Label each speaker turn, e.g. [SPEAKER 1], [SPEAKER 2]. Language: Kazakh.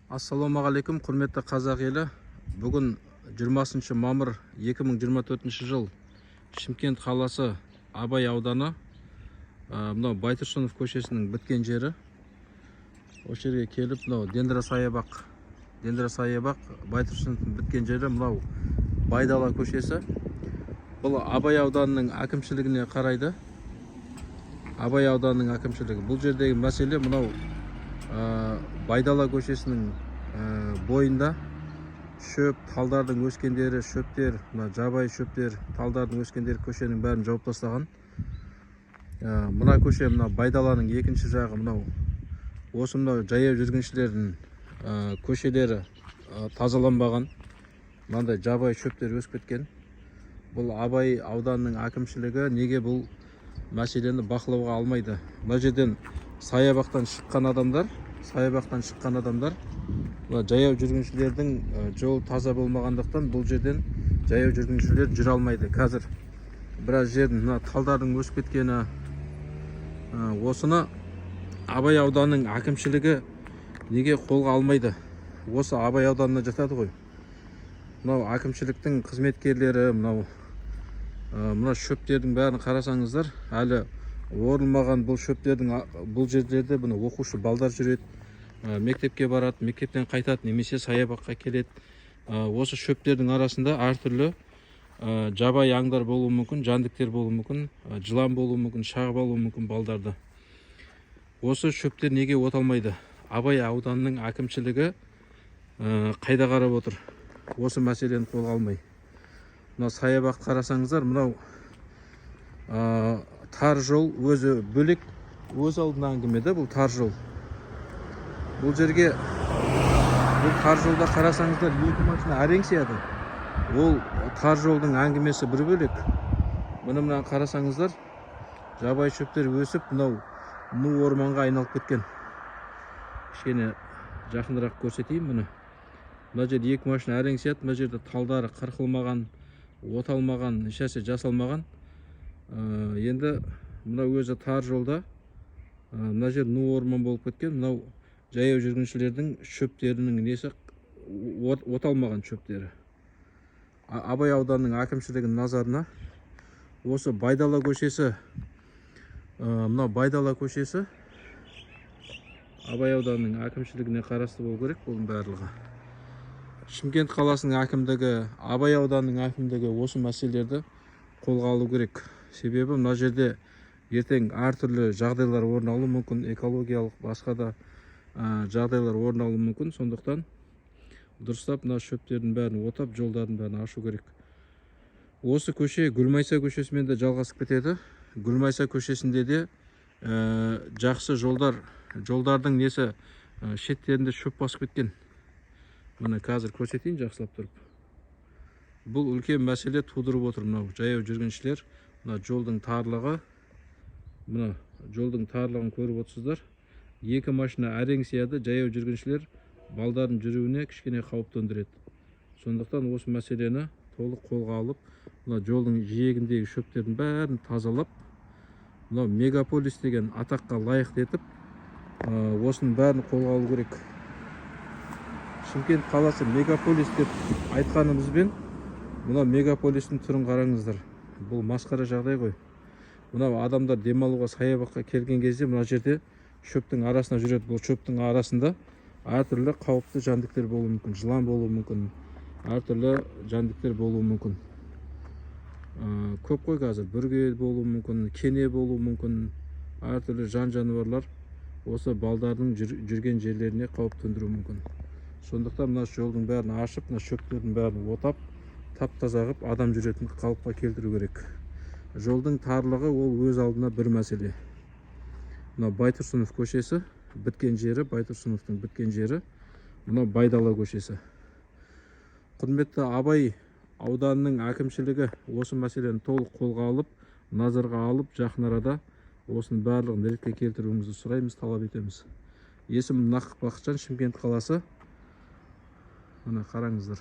[SPEAKER 1] Ассалаумағалейкум, құрметті қазақ елі! Бүгін 20 мамыр 2024 жыл, Шымкент қаласы, Абай ауданы, мынау Байтұрсынов көшесінің біткен жері. Осы жерге келіп, мынау дендросаябақ, дендросаябақ, Байтұрсыновтың біткен жері, мынау Байдала көшесі. Бұл Абай ауданының әкімшілігіне қарайды, Абай ауданының әкімшілігі. Бұл жердегі мәселе мынау Байдала көшесінің бойында шөп, талдардың өскендері, шөптер, мына жабайы шөптер, талдардың өскендері көшенің бәрін жауып тастаған. Мына көше, мына Байдаланың екінші жағы мынау. Осы мынау жаяу жүргіншілердің көшелері тазаланбаған, мынандай жабайы шөптер өсіп кеткен. Бұл Абай ауданының әкімшілігі неге бұл мәселені бақылауға алмайды? Мына жерден саябақтан шыққан адамдар, саябақтан шыққан адамдар, мына жаяу жүргіншілердің жолы таза болмағандықтан, бұл жерден жаяу жүргіншілер жүре алмайды. Қазір біраз жердің мына талдардың өсіп кеткені, осыны Абай ауданының әкімшілігі неге қолға алмайды? Осы Абай ауданына жатады ғой. Мынау әкімшіліктің қызметкерлері, мынау мына шөптердің бәрін қарасаңыздар, әлі орылмаған бұл шөптердің. Бұл жерлерде бұны оқушы балдар жүреді, мектепке барады, мектептен қайтады немесе саябаққа келеді. Осы шөптердің арасында әртүрлі жабайы аңдар болуы мүмкін, жәндіктер болуы мүмкін, жылан болуы мүмкін, шағып алуы мүмкін балдарды. Осы шөптер неге оталмайды? Абай ауданының әкімшілігі қайда қарап отыр осы мәселені қолға алмай? Мына саябақты қарасаңыздар, мынау тар жол өзі бөлек, өз алдына әңгіме да бұл тар жол. Бұл жерге, бұл тар жолда қарасаңыздар, екі машина әрең сияды. Ол тар жолдың әңгімесі бір бөлек. Міне, мына қарасаңыздар, жабайы шөптер өсіп, мынау ну орманға айналып кеткен. Кішкене жақынырақ көрсетейін. Міне, мына жерде екі машина әрең сияды. Мына жерде талдары қырқылмаған, оталмаған, ешнәрсе жасалмаған. Енді мына өзі тар жолда мына жер ну орман болып кеткен. Мынау жаяу жүргіншілердің шөптерінің несі, оталмаған шөптері. Абай ауданының әкімшілігінің назарына осы Байдала көшесі, мынау Байдала көшесі Абай ауданының әкімшілігіне қарасты болу керек бұның барлығы. Шымкент қаласының әкімдігі, Абай ауданының әкімдігі осы мәселелерді қолға алу керек. Себебі мына жерде ертең әртүрлі жағдайлар орын алуы мүмкін, экологиялық, басқа да жағдайлар орын алуы мүмкін. Сондықтан дұрыстап мына шөптердің бәрін отап, жолдардың бәрін ашу керек. Осы көше Гүлмайса көшесімен де жалғасып кетеді. Гүлмайса көшесінде де жақсы жолдар, жолдардың несі, шеттерінде шөп басып кеткен. Міне, қазір көрсетейін жақсылап тұрып. Бұл үлкен мәселе тудырып отыр. Мынау жаяу жүргіншілер, мына жолдың тарлығы, мына жолдың тарлығын көріп отырсыздар. Екі машина әрең сияды. Жаяу жүргіншілер, балдардың жүруіне кішкене қауіп төндіреді. Сондықтан осы мәселені толық қолға алып, мына жолдың жиегіндегі шөптердің бәрін тазалап, мынау мегаполис деген атаққа лайықты етіп, осының бәрін қолға алу керек. Шымкент қаласы мегаполис деп айтқанымызбен, мынау мегаполистің түрін қараңыздар. Бұл масқара жағдай ғой. Мынау адамдар демалуға саябаққа келген кезде мына жерде шөптің арасына жүреді. Бұл шөптің арасында әртүрлі қауіпті жәндіктер болуы мүмкін, жылан болуы мүмкін, әртүрлі жәндіктер болуы мүмкін. Көп қой қазір, бүрге болуы мүмкін, кене болуы мүмкін, әртүрлі жан жануарлар осы балдардың жүрген жерлеріне қауіп төндіруі мүмкін. Сондықтан мына жолдың бәрін ашып, мына шөптердің бәрін отап, тап таза қылып, адам жүретін қалыпқа келтіру керек. Жолдың тарлығы ол өз алдына бір мәселе. Мына Байтұрсынов көшесі біткен жері, Байтұрсыновтың біткен жері, мынау Байдала көшесі. Құрметті Абай ауданының әкімшілігі, осы мәселені толық қолға алып, назарға алып, жақын арада осының барлығын ретке келтіруіңізді сұраймыз, талап етеміз. Есімім Нақып Бақытжан, Шымкент қаласы. Міне, қараңыздар.